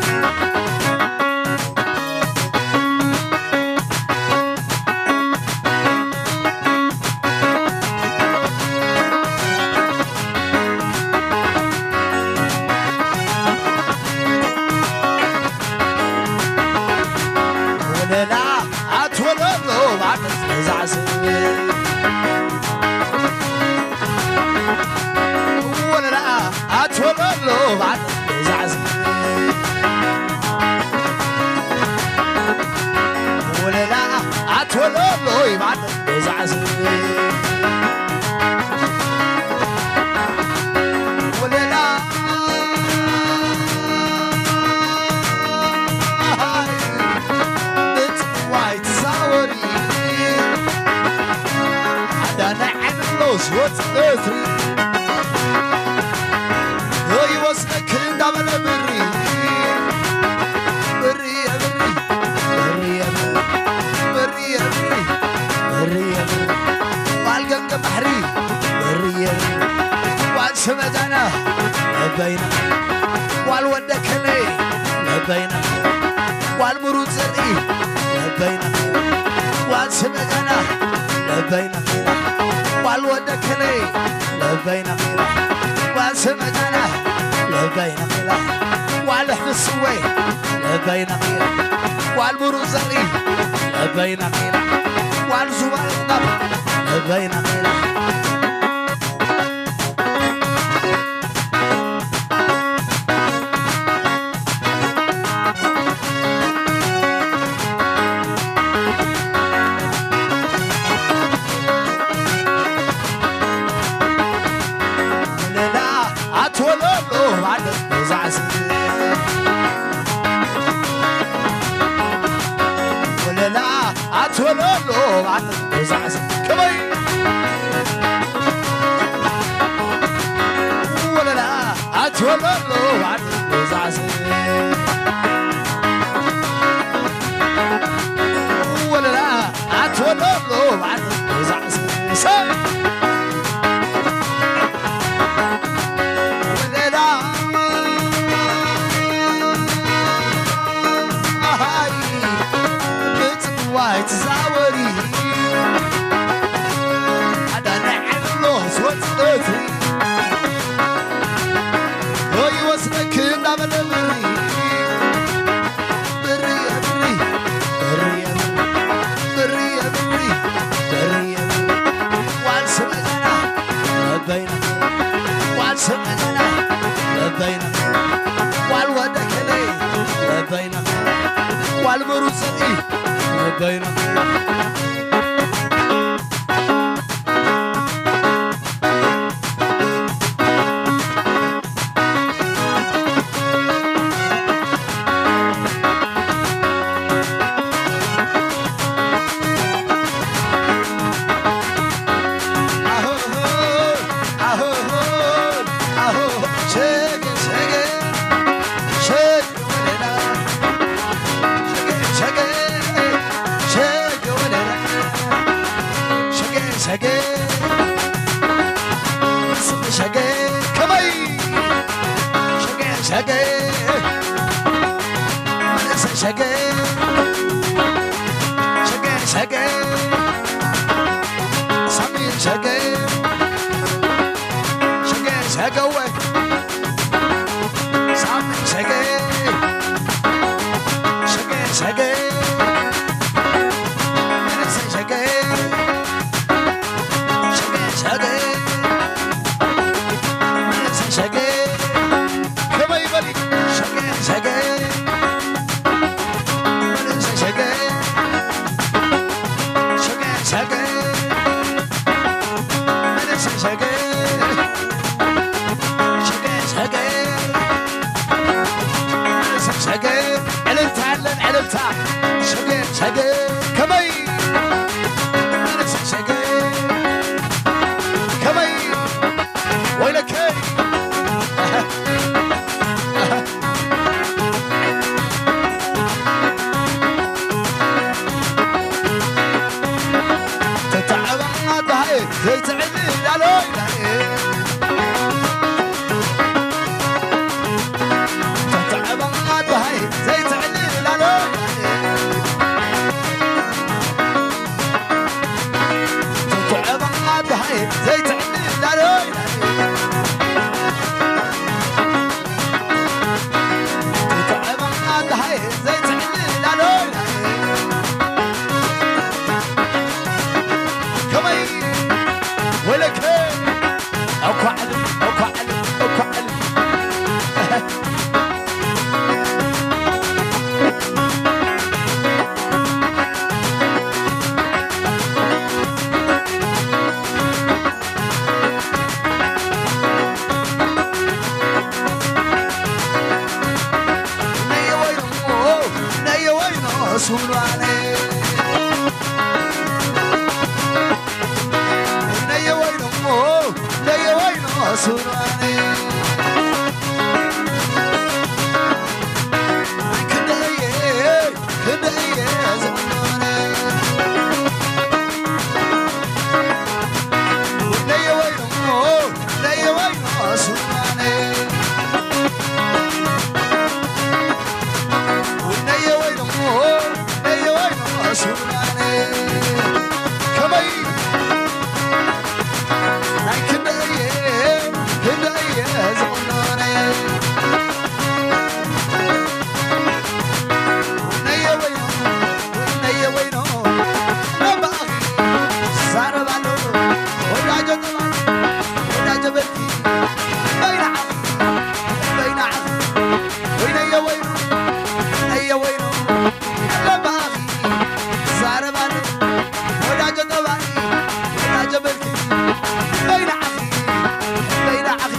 ወለላ ኣትወለሎ ባዕድ ዛዕስብ ወለላ ኣትወለሎ ባዕድ ዛዕስብ ወለላ ኣትወለሎ ይባዕድ ዛዕስብ ወለላ ብጽዋይ ትዛወሪ ኣዳናይ ዓይንሎ ዝወጽእ እትሪ ይወስደኪ እንዳበለ ብሪ ብሪ የብሪ ብሪ የብሪ ብሪ የብሪ ብሪ የብሪ ባል ገምገም ባሕሪ ብሪ የብሪ ባል ስመጋና ለበይና ዋል ወደ ከለይ ለበይና ዋል ምሩጽ ዘርኢ ለበይና ዋል ስመጋና ለበይና ዋል ወደ ከለይ ለበይና ዋል ስመጋና ለበይና ዋል ሕፍስወይ ለበይና ዋል ምሩጽ ዘርኢ ለበይና ዋል ዙባል ለበይና ወለላ ኣትወለሎ ባዕድ ዛዕስ ወለላ ኣትወለሎ ባዕድ ዛዕስ ከመይ ወለላ ኣትወለሎ ባዕድ ዛዕስ ወለላ ኣትወለሎ ባዕድ ዛዕስ ወለላ ኣሃይ ብጽዋይ ትዛወሪ ኣዳናይ ዕሎ ዝወጽእ ከይወስደኪ እንዳበለ ብሪ ብሪ ብሪ ብሪ ብሪ ብሪ ብሪ ዋል ስመጋና ለበይና ዋል ስመጋና ለበይና ዋል ወደ ከለይ ለበይና ዋል ምሩጽ ዘርኢ ለበይና ሸገ ሸገ ከመይ ሸገ ሸገ መንእሰይ ሸገ ሸገ ሸገ ሳሚ ሸገ ሸገ ሸገወ ሳሚ ሸገ ሸገ ሸገ መንእሰይ ሸገ ሸገ ሸገ መንእሰይ ሸገ ሸገ፣ ሸገ፣ ሸገ፣ ሸገ፣ እልልታ ኣለን፣ እልልታ። ሸገ፣ ሸገ፣ ከመይ? ሸገ፣ ከመይ? ወይለከይ። ተተዓባና ዳሃይ ዘይትዕልል ኣሎይ። ተተዓባና ዳሃይ ዘይትዕልል ኣሎይ። ተተዓባና ዳሃይ ዘይትዕልል ኣሎይ። ተተዓባና ዳሃይ ዘይትዕልል ኣሎይ። ከመይ ወለከ? እኳ ዕልል፣ እኳ ዕልል፣ እኳ ዕልል። ነየ ወይኖ፣ ነየ ወይኖ ሱራነ። ነየ ወይኖ፣ ነየ ወይኖ ሱራነ። ክንደየ፣ ክንደየ ዝቕኖነ። ነየ ወይኖ፣ ነየ ወይኖ ሱራነ። ነየ ወይኖ፣ ነየ ወይኖ ሱራነ። ከመይ ናይ ክንደየ፣ ክንደየ ዝቕኖነ። ነየ ወይኖ፣ ነየ ወይኖ፣ ነባኺ ዛረባሎ። ወዳጆ ጠባይ፣ ወዳጆ በልኪ፣ በይና ዓኺ፣ በይና ዓኺ። ወይነየ ወይኖ፣ ነየ ወይኖ፣ ነባኺ ዛረባሎ። ወዳጆ ጠባይ፣ ወዳጆ በልኪ፣ በይና ዓኺ፣ በይና ዓኺ።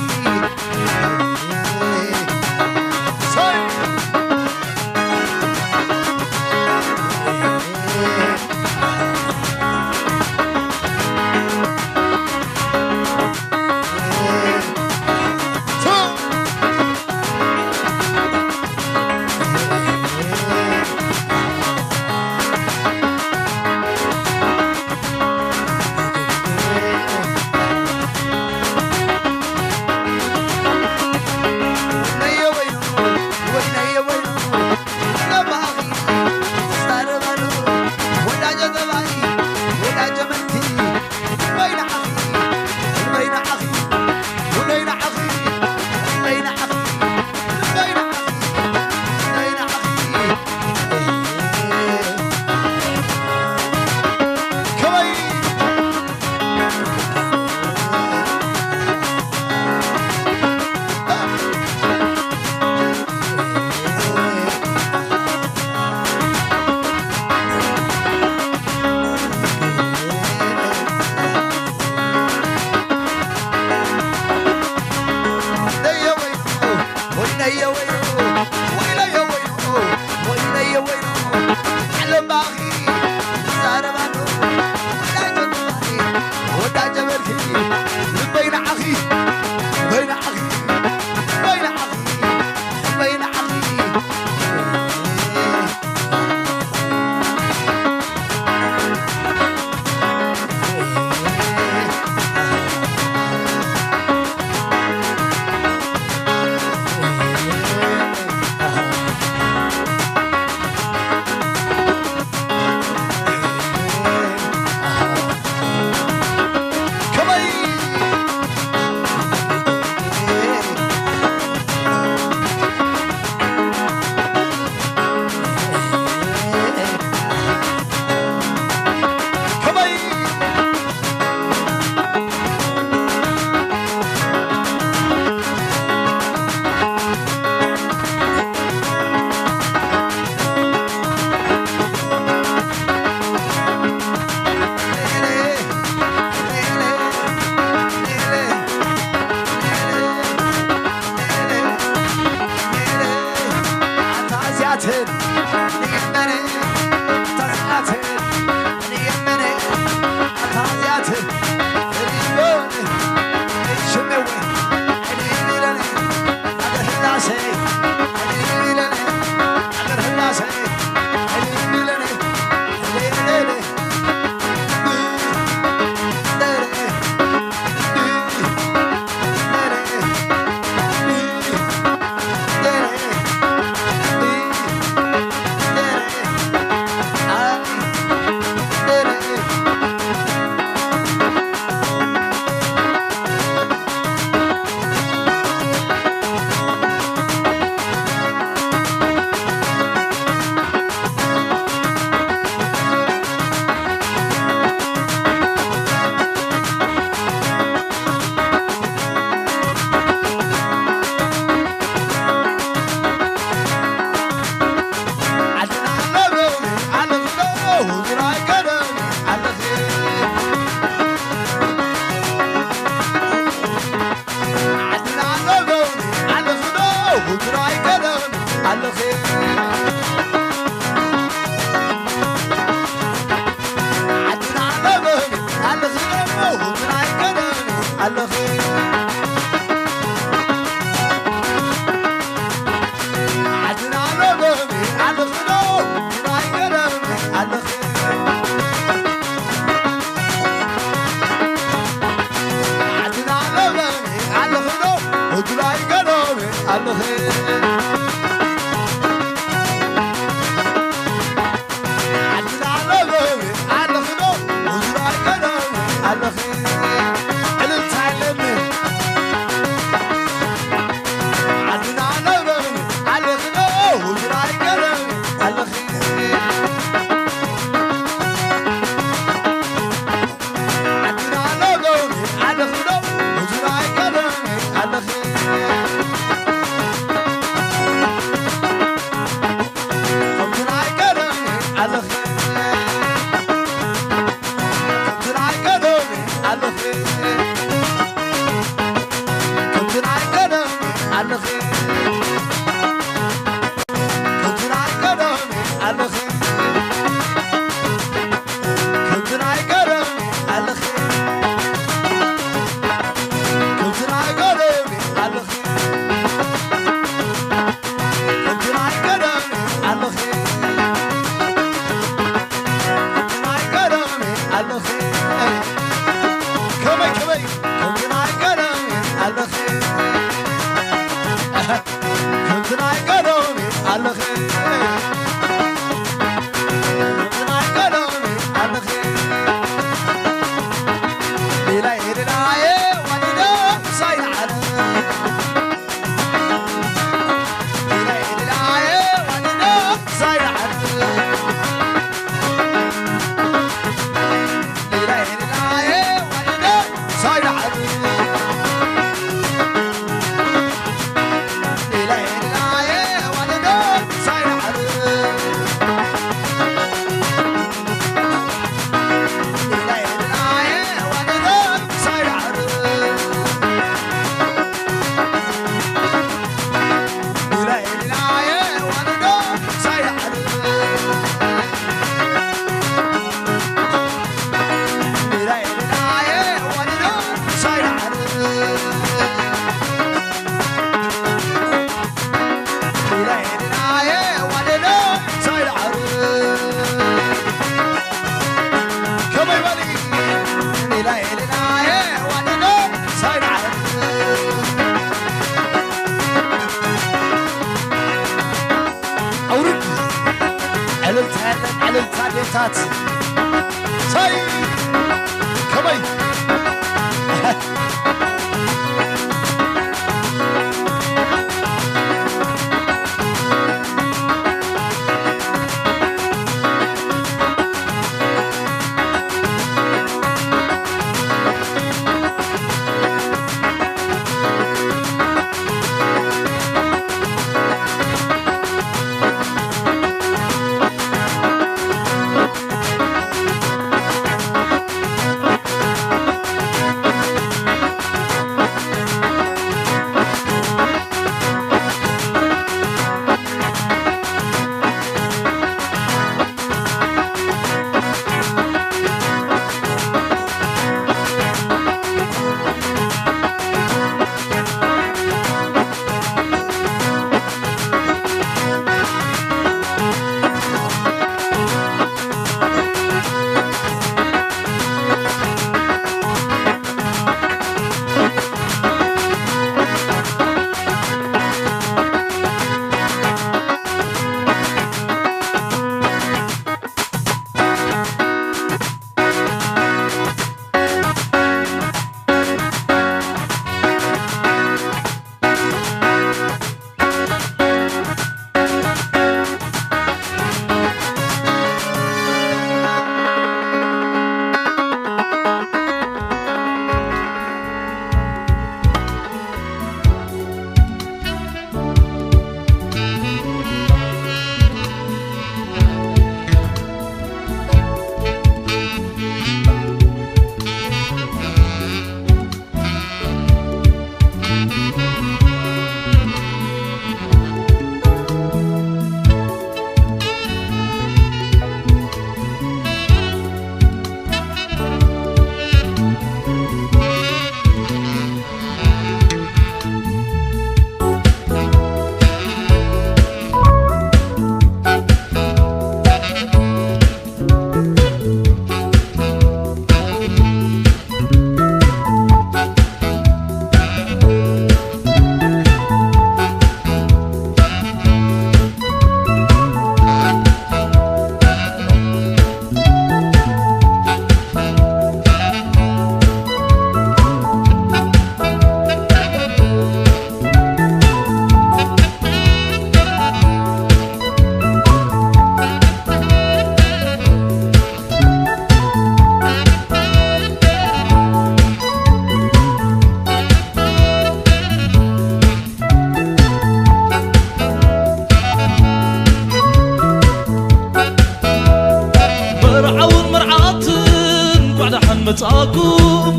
ከመይ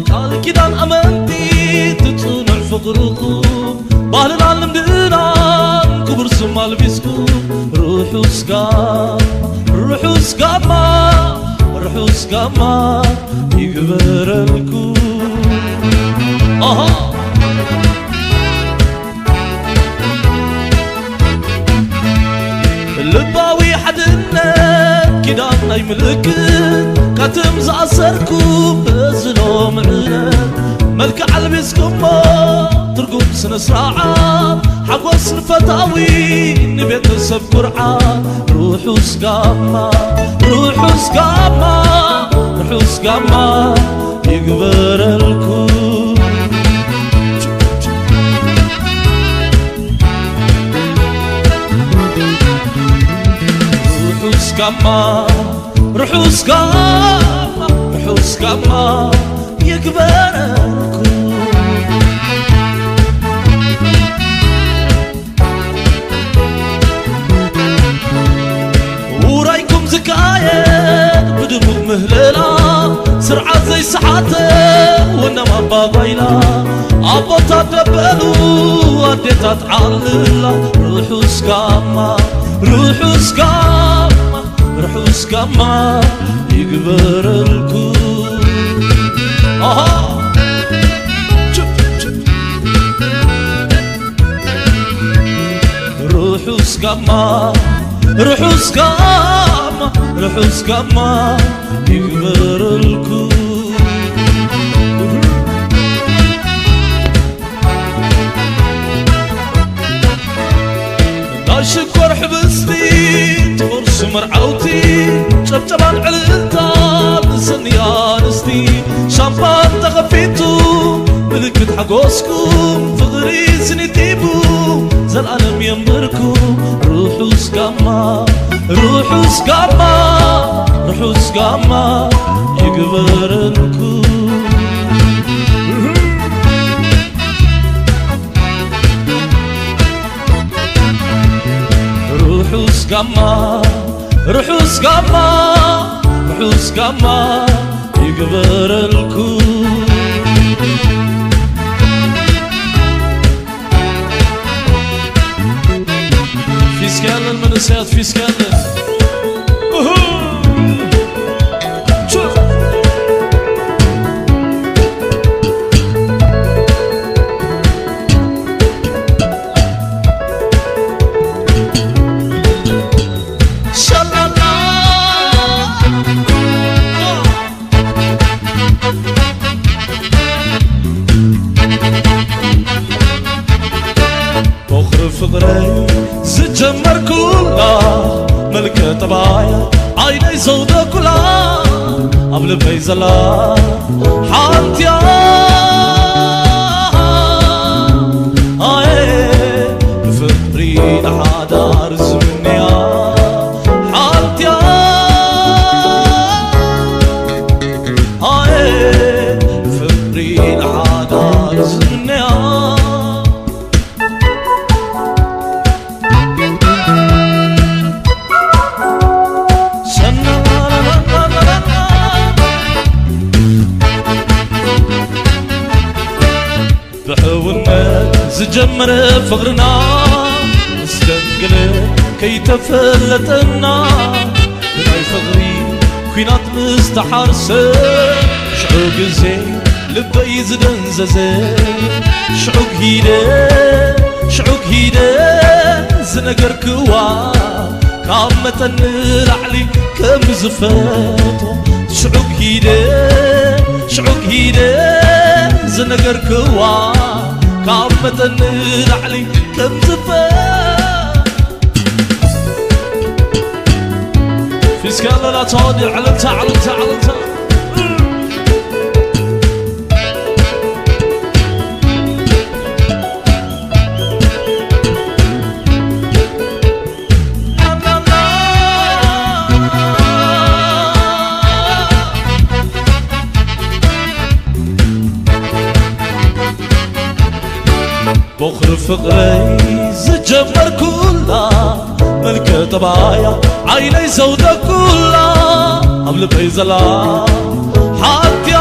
ቃል ኪዳን ኣመንቲ ትጽኑዕ ፍቕርኹም፣ ባህልናን ልምድናን ክቡር ስም ኣልቢስኩም፣ ርሑስ ጋማ፣ ርሑስ ጋማ፣ ርሑስ ጋማ ይግበረልኩም። ኣሃ። ልባዊ ሓድነት ኪዳን ናይ ምልክት፣ ካትም ዝኣሰርኩም በዚ ሎም ዕለት፣ መልክዕ ኣልቢስኩሞ ትርጉም ስነ ስርዓት፣ ሓጎስ ንፈታዊ ንቤተሰብ ኩርዓት። ርሑስ ጋማ፣ ርሑስ ጋማ፣ ርሑስ ጋማ ይግበረልኩም። ርሑስ ጋማ፣ ርሑስ ጋማ፣ ርሑስ ጋማ ይግበረልኩም። ውራይኩም ዝካየድ ብድሙቕ ምህለላ፣ ስርዓት ዘይሰሓተ ወናም ኣባጓይላ፣ ኣቦታት ደበሉ ኣዴታት ዓልላ፣ ርሑስ ጋማ፣ ርሑስ ጋማ፣ ርሑስ ጋማ ይግበረልኩም። ኣሃ። ርሑስ ጋማ፣ ርሑስ ጋማ፣ ርሑስ ጋማ ይግበረልኩም። ናይ ሽኮር ሕብስቲ ትቑርሱ መርዓውቲ፣ ጨብጨባን ዕልልታን ንሰንያ ኣንስቲ፣ ሻምፓን ተኸፊቱ ምልክት ሓጎስኩም፣ ፍቕሪ ስኒት ሂቡ ዘልኣለም የንብርኩም። ርሑስ ጋማ፣ ርሑስ ጋማ፣ ርሑስ ጋማ ይግበረልኩም። ርሑስ ጋማ፣ ርሑስ ጋማ፣ ርሑስ ጋማ ይግበረልኩም። ፊስካልን መንእሰያት ፊስካልን። እሁ! ቹ! ሻላላ! ቦኽሪ ፍቕረይ ዝጀመርኩላ፣ መልከ ጠባያ ዓይነይ ዘውደኩላ፣ ኣብ ልበይ ዘላ ሓንቲያ፣ ኣየ ብፍቕሪ ንሓዳር ዝምንያ ሓንቲያ፣ ኣየ ብፍቕሪ ንሓዳር ዝምንያ። ብሕውነት ዝጀመረ ፍቕርና፣ ምስ ደንግል ከይተፈለጠና፣ ብናይ ፍቕሪ ኲናት ምስ ተሓርሰ፣ ሽዑ ግዜ ልበይ ዝደንዘዘ፣ ሽዑ ሂደ፣ ሽዑ ሂደ ዝነገርክዋ፣ ካብ መጠን ንላዕሊ ከም ዝፈቶ፣ ሽዑ ሂደ፣ ሽዑ ሂደ ዝነገርክዋ፣ ካብ መጠን ንላዕሊ ከም ዝፈ-፣ ፊስካ ኣለና ተዋዲዕ፣ ዕልልታ፣ ዕልልታ፣ ዕልልታ። ቦኽሪ ፍቕረይ ዝጀመርኩላ፣ መልከ ጠባያ ዓይነይ ዘውደኩላ፣ ኣብ ልበይ ዘላ ሓትያ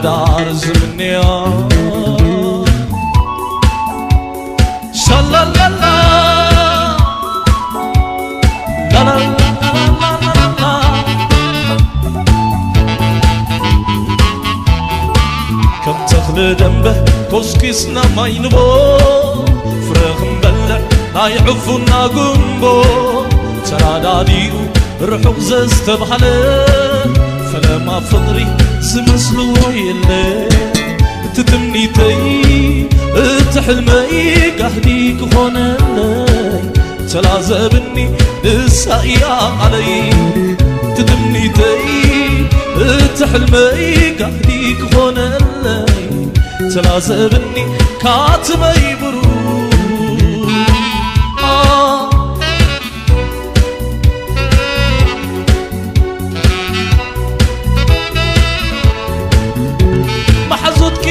ዳር ዝምንዮ ሻላላላ ላላላላላላ ከም ተኽሊ ደንበ ኮስኪስና ማይ ንቦ ፍረ ክንበልዕ ናይ ዕፉና ጉንቦ ተራዳዲኡ ርሑቕ ዘስተብሃለ ፈለማ ፍቕሪ ዝመስልዎ የለ። እቲ ትምኒተይ እቲ ሕልመይ ጋህዲ ክኾነለይ ተላዘብኒ ንሳ እያ ቃለይ። እቲ ትምኒተይ እቲ ሕልመይ ጋህዲ ክኾነለይ ተላዘብኒ ካትመይ ብሩ መሓዙትኪ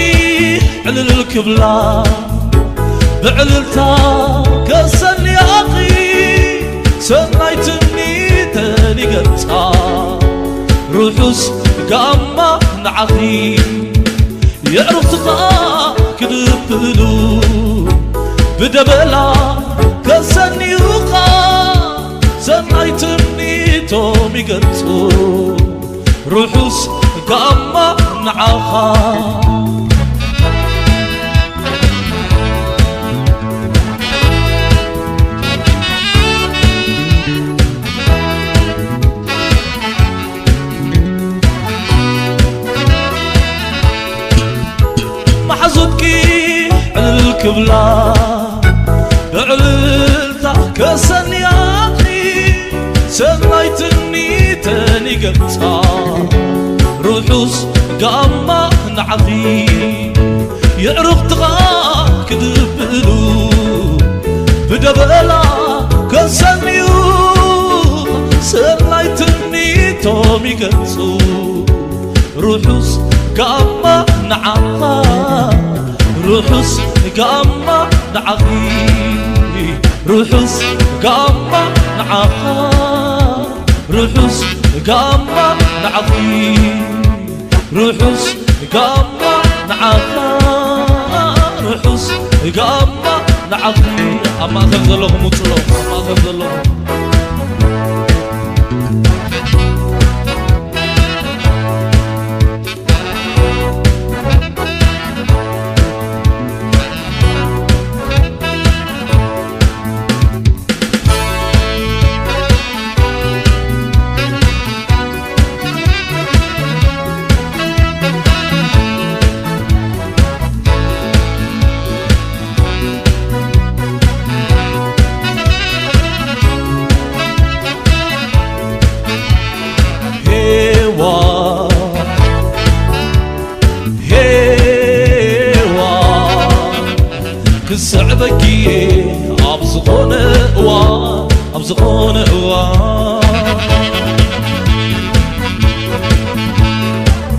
ዕልል ክብላ ብዕልልታ ከሰንያኺ ሰናይ ትምኒተን ይገልጻ ርሑስ ጋማ ንዓኺ የዕሩኽትኻ ክድብሉ ብደበላ ከሰንዩኻ ሰናይ ትምኒቶም ይገልጹ ርሑስ ጋማ ንዓኻ መሓዙትኪ ዕልል ክብላ ብዕልልታ ከሰንያኺ ሰናይ ትምኒተን ይገልጻ ርሑስ ጋማ ንዓኺ የዕሩኽትኻ ክድብሉ ብደበላ ከሰንዩ ሰናይ ትምኒቶም ይገልጹ ርሑስ ጋማ ንዓኻ ርሑስ ጋማ ንዓኺ ርሑስ ጋማ ንዓኻ ርሑስ ጋማ ንዓኺ ርሑስ ጋማ ንዓኻ ርሑስ ጋማ ንዓኺ ኣብ ማእከል ዘለኹም ውጽሎ ኣብ ማእከል ዘለኹም ሄዋ ሄዋ ክስዕበኪ ኣብ ዝኾነ እዋ ኣብ ዝኾነ እዋ